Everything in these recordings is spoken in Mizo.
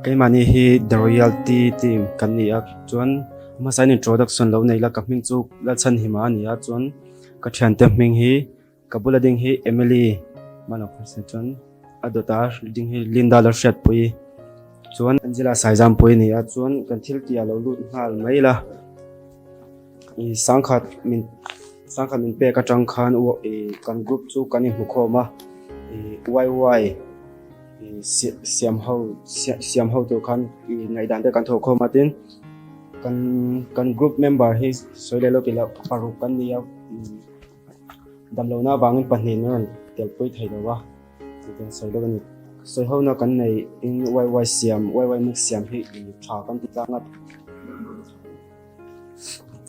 Keimahni hi The Royalty team kan ni a, chuan hmasain introduction lo nei la, ka hming chu Lalchhanhima a ni a, chuan ka thiante hming hi Ka bula ding hi Emily Malakhusa chuan a dawt a ding hi Linda Lalhriatpuii chuan Angela Saizampuii a ni a chuan kan thil tih ah lo lut nghal mai la ih sangkhat min sangkhat min pek atang khan ih kan group chu kan inhmu khawm a ih YY ih siam ho siam ho tur khan ih ngaihdan te kan thawh khawm a tin kan kan group member hi sawi leh lawk ila paruk kan ni a. Damlohna avangin pahnihin a rawn telpui thei lo a, chutiang sawi deuh a ni. Sawi hona kan neih in YY siam, YY mix siam hi tha kan ti tlang a.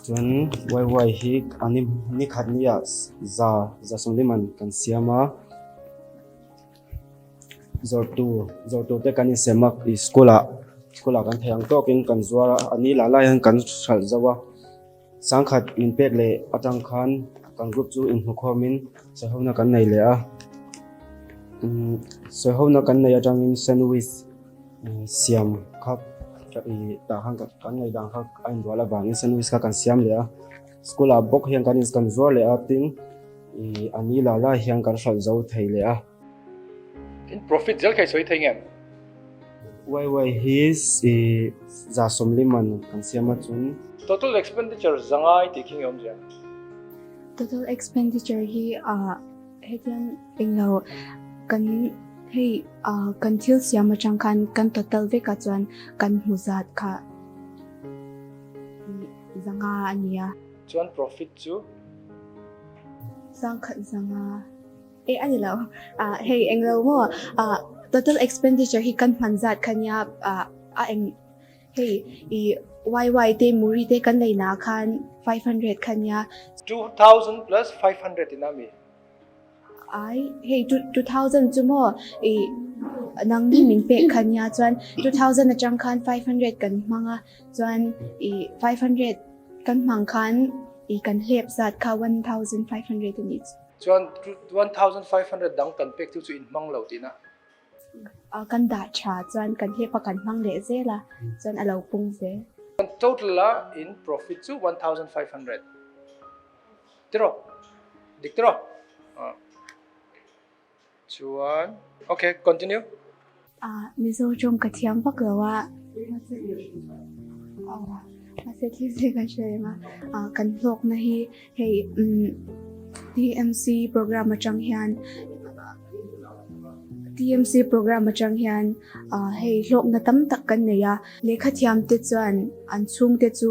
Chuan YY hi a ni ni khat nia za za sawmliman kan siam a. Zawrtu zawrtu te kan insem a, school ah school ah kan thei ang tawkin kan zuar a, a ni lah lai hian kan hralh zo a. Sangkhat min pek leh atang khan kan group chu inhmukhawmin sawihona kan nei leh a. Sawihona kan nei atangin sandwich siam kha tah khan kan ngaih dan kha a inrual avangin sandwich kha kan siam leh a. School ah bawk hian kan kan zuar leh a tin a ni la lai hian kan hralh zo thei leh a. In profit zel kha i sawi thei ngem? YY hi 140 man kan siam a chun. Total expenditure zangai tih khi nge awmzia? Total expenditure hi hetiang englo kan hei kan thil siam atang khan kan total vek a chuan kan hmu zat kha zanga a nia. Chuan profit chu? Sangkhat zanga. E a ni lo. Ah hei eng lo maw ah total expenditure hi kan hman zat kha nia ah a eng hei i YY te Muri te kan lei na khan 500 kha nia. 2000 plus 500 in a mi? Ai hei 2000 chu maw i nang ni min pek kha nia chuan 2000 atang khan 500 kan hmang a chuan i 500 kan hmang khan i kan hlep zat kha 1500 a ni. Chuan 1500 dang kan pek chu chu in hmang lo tihna. Kan dah tha chuan kan hlep a kan hmang leh zel a, chuan a lo pung zel. Chuan total a in profit chu 1500 tiraw? Dik tiraw? Chuan ok continue. Mizo tawng ka thiam vak lo a, mahse thil zir kan hre reng a, kan hlawkna hi hei TMC program atang hian TMC program atang hian hei hlawkna tam tak kan nei a, lehkha thiam te chuan an chhungte chu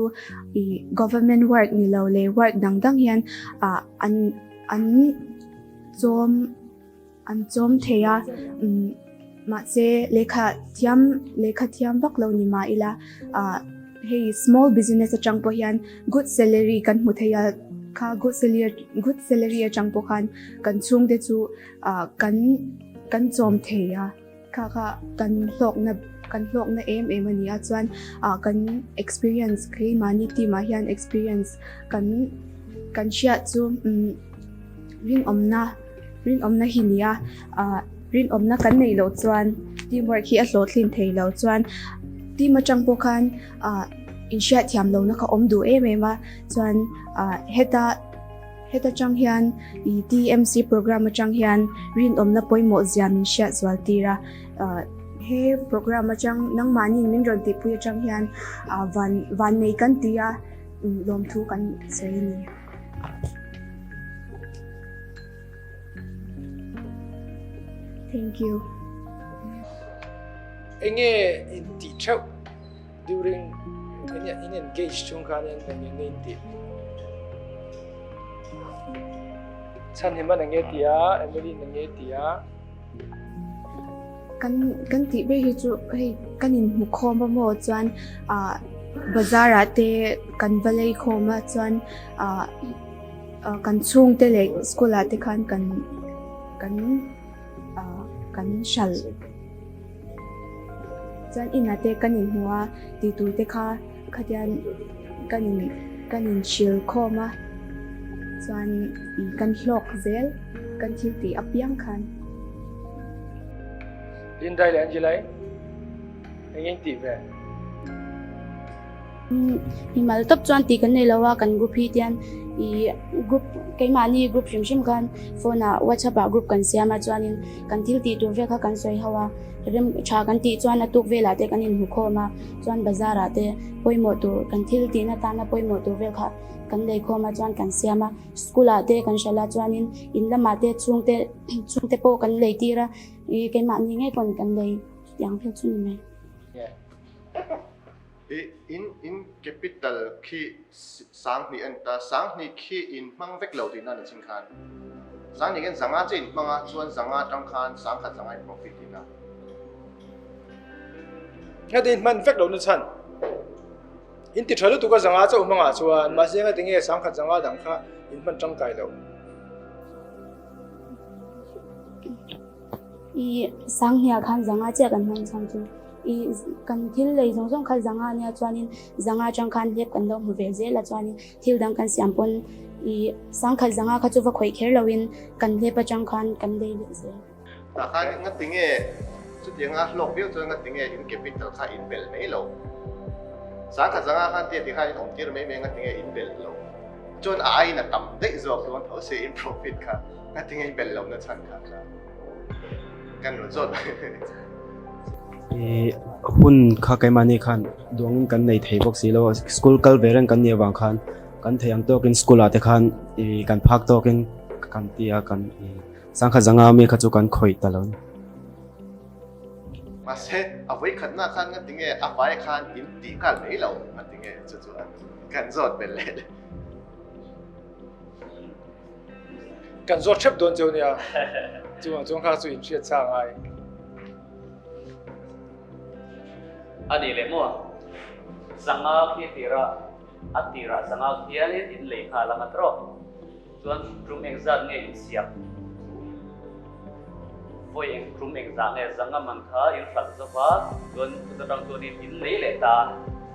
ih government work ni lo leh work dang dang hian an an. Chawm an chawm thei a, mahse lehkha thiam lehkha thiam vak lo ni mah ila ah hei small business atang pawh hian good salary kan hmu thei a, kha good salary good salary atang pawh khan kan chhungte chu ah kan kan chawm thei a. Kha kha kan hlawkna kan hlawkna em em a ni a chuan ah kan experience keimahni team ah hian experience kan kan hriat chu umm rinawmna rinawmna hi ni a ah rinawmna kan neih loh chuan team work hi a hlawhtlin thei lo chuan team atang pawh khan ah inhriat thiam lohna kha awm duh em em a chuan ah heta. Heta tang hian i TMC program atang hian rinawmna pawimawh zia min hriat zual tir a. He program atang nangmahni min rawn tihpui atang hian van vannei kan ti a, lawmthu kan sawi a ni. Thank you. Enge in tih theuh? During in in engage chung khan in eng eng in ti. Chan hi man enge tia, Emily enge tia. Kan kan ti ber hi chu hei kan in hmu khawm a maw chuan a bazar ah te kan va lei khawm a chuan a kan chhung te leh school ah te khan kan kan kan hral. Chuan inah te kan inhmu a, tih tur te kha khatian kan in kan inhrilh khawm a, chuan kan hlawk zel kan thil tih apiang khan. Lindai leh Angelai. Eng eng tih ve? Mimal tawp chuan tih kan nei lo a, kan group hi tian ih group keimahni group hrim hrim khan phone ah whatsapp ah group kan siam a chuanin kan thil tih tur vel kha kan sawi ho a, rem tha kan tih chuan a tuk velah te kan inhmu khawm a, chuan bazar ah te pawimawh tur kan thil tihna tana pawimawh tur vel kha kan lei khawm a chuan kan siam a, school ah te kan hralh a chuanin in lamah te chhungte chhungte pawh kan lei tir a ih keimahni ngei pawn kan lei. Chutiang vel chu ni mai. I in in capital khi sanghnih a ni ta, sanghnih khi in hmang vek lo tihna a ni chin khan. Sanghnih khian zanga che in hmang a, chuan zanga atang khan sangkhat zanga in profit tihna. Heti in hman vek lohna chhan in ti tha lutuk a zanga chauh hmangah chuan mahse engati nge sangkhat zanga dang kha in hman tangkai loh. I Sanghnia khan zanga chiah kan hman chang chu i kan thil lei zawng zawng kha zanga ania chuanin zanga atang khan hlep kan lo hmu ve zel a chuanin thil dang kan siam pawn i sangkhat zanga kha chu va khawih kher loin kan hlep atang khan kan lei leh zel. Tah khan ngatinge chutianga hlawk viau chuan ngatinge in capital kha in belh mai lo. Sangkhat zanga khan tia ti khan in awm tir mai mai ngatinge in belh lo. Chuan a aiin a tam daih zawk dawn tho se in profit kha. Ngatinge i belh lohna chhan kha kha kan rawn zawt mai. I hun kha keimahni khan duangin kan nei thei bawk si lo a, school kal ve reng kan nih avang khan kan thei ang tawkin school ah te khan i kan phak tawkin kan ti a kan i sangkhat zanga mi kha chu kan khawih ta lo. Mahse a vawikhatna khan ngatinge a vai khan in tih nghal mai lo ngatinge chu chu kan zawt belh leh. Kan zawt hrep dawn cheu nia. Chuvang chuan kha chu inhriat sa ngai. A nih leh maw? Sanga khi tira a tirah sanga khianin in lei nghal ang a trawk. Chuan tum engzat nge in siam? Vawi eng tum engzah nge zanga man kha in hralh zova chuan chuta tang chuanin in lei leh ta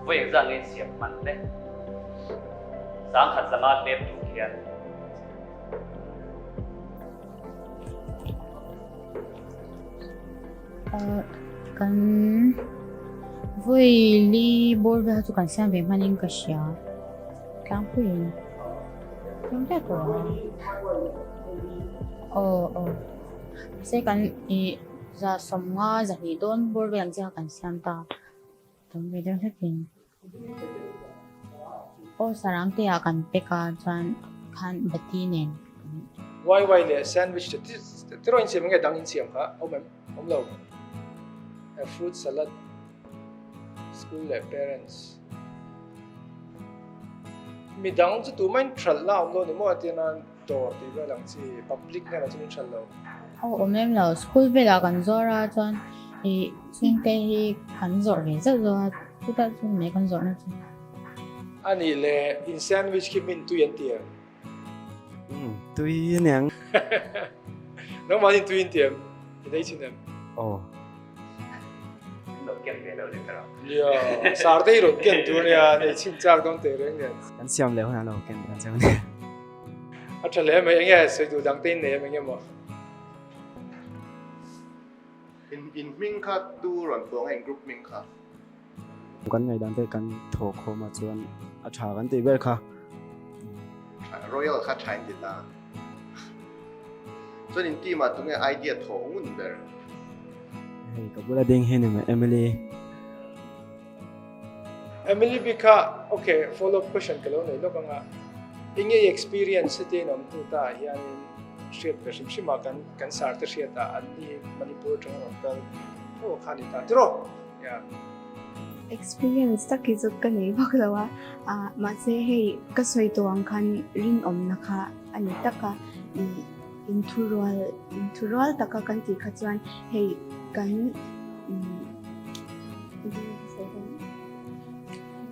vawi engzat nge in siam hman le? Sangkhat zanga hlep tur khian. Kan vawi li bawr vel kha chu kan siam ve hmanin ka hria tlangpuiin tlem hle tawh ang aw aw mahse kan ih za sawmnga zahnih dawn bawr vel ang chiah kha kan siam ta tam ve deuh hlekin. Aw sarang te ah kan pack a chuan khan bati nen kan. Wai wai leh sandwich te tiraw in siam nge dang in siam kha awm em awm lo a fruit salad school leh parents midang chu tumah in thralh na awm lo ni maw a tia nan dawr tih vel ang chi public hnenah chuan in thralh lo. Aw awm lem lo school velah kan zawr a chuan ih chhungte hi kan zawrh ve zauh zauh a. Chutah chuan mai kan zawrhna chu. A nih leh in sandwich khi min tui an ti em? Umm tui aniang. Nangmah in tui an ti em? I nei chin em? Aw. Min lo ken ve lo ni ka rawh. Nia, sar te hi rawn ken tur ania, nei chin chak dawn teh reng nen. Kan siam leh hunah lo ken dan cheu nia. A tha hle mai, enge sawi duh dang te in nei em enge maw? In in hming kha tu rawn pawh nge in group hming kha? Kan ngaihdan te kan thawh khawm ah chuan a tha kan tih ber kha. Royal kha tha in ti ta. Chuan in team ah tunge idea thawh ngun ber? Hei ka bula ding hi ni mai Emily. Emily bik kha ok follow up question ka lo nei lawk anga enge i experience heti in awm hnu ta ah hianin hriat ve hrim hrim a kan kan sar te hriat ah an ni Manipur atanga rawn kal tho kha ni ta tiraw ya. Experience tak hi chu ka nei vak lo a, mahse hei ka sawi tawh ang khan rinawmna kha a ni tak a, inthurual inthurual taka kan tih kha chuan hei kan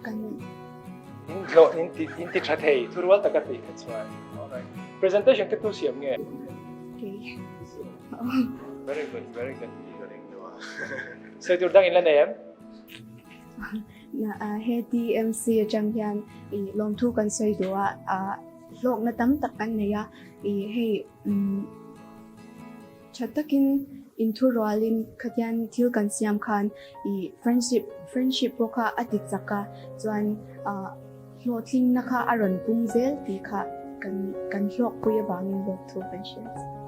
kan In hlawh in ti in ti tha thei thurual taka tih kha chuan alright presentation te tu siam nge? Kei. Very good very good. Sawi tur dang in la nei em? Na he TMC atang hian i lawmthu kan sawi duh a hlawkna tam tak kan nei a i hei tha takin i. Inthurualin khatian thil kan siam khan i friendship friendship pawh kha a ti chak a, chuan ah hlawhtlingna kha a rawn pung zel tih kha kan kan hlawkpui avangin lawmthu kan hria.